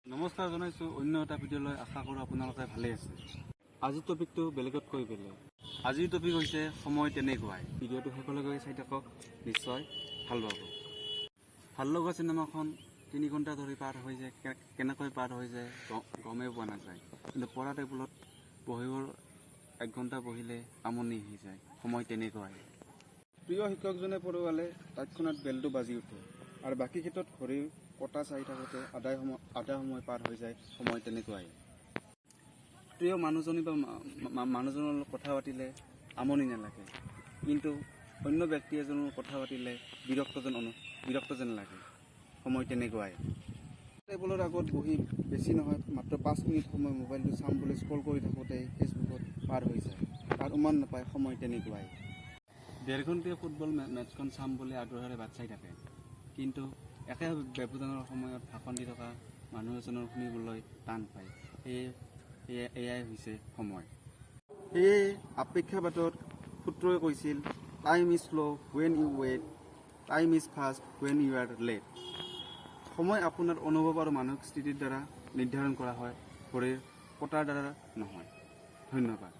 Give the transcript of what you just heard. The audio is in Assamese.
নমস্কাৰ জনাইছোঁ অন্য এটা ভিডিঅ'লৈ। আশা কৰোঁ আপোনালোকে ভালেই আছে। আজিৰ টপিকটো বেলেগতকৈ বেলেগ। আজিৰ টপিক হৈছে সময় তেনেকুৱাই। ভিডিঅ'টো শেষলৈকে চাই থাকক, নিশ্চয় ভাল পাব। ভাল লগা চিনেমাখন 3 ঘণ্টা ধৰি পাৰ হৈ যায়, কেনেকৈ পাৰ হৈ যায় গমেই পোৱা নাযায়। কিন্তু পঢ়া টেবুলত বহিবৰ এক ঘণ্টা বহিলে আমনি আহি যায়। সময় তেনেকুৱাই। প্ৰিয় শিক্ষকজনে পঢ়ুৱালে তৎক্ষণাত বেলটো বাজি উঠে আৰু বাকী ক্ষেত্ৰত ঘড়ীৰ কটা চাই থাকোঁতে আধা সময় পাৰ হৈ যায়। সময় তেনেকুৱাই। প্ৰিয় মানুহজনী বা মানুহজনৰ লগত কথা পাতিলে আমনি নালাগে, কিন্তু অন্য ব্যক্তি এজনৰ লগত কথা পাতিলে বিৰক্ত যেন লাগে। সময় তেনেকুৱাই। টেবুলৰ আগত বহি বেছি নহয়, মাত্ৰ 5 মিনিট সময় মোবাইলটো চাম বুলি স্ক্ৰল কৰি থাকোঁতেই ফেচবুকত পাৰ হৈ যায়, তাৰ উমান নাপায়। সময় তেনেকুৱাই। 1.5 ঘণ্টীয়া ফুটবল মেটচখন চাম বুলি আগ্ৰহেৰে বাট চাই থাকে, কিন্তু একে ব্যৱধানৰ সময়ত ভাষণ দি থকা মানুহ এজনৰ শুনিবলৈ টান পায়। সেয়ে এয়াই হৈছে সময়। সেয়ে অপেক্ষা বাটত সূত্ৰই কৈছিল, "Time is slow when you wait, time is fast when you are late." সময় আপোনাৰ অনুভৱ আৰু মানসিক স্থিতিৰ দ্বাৰা নিৰ্ধাৰণ কৰা হয়, ঘড়ীৰ কটাৰ দ্বাৰা নহয়। ধন্যবাদ।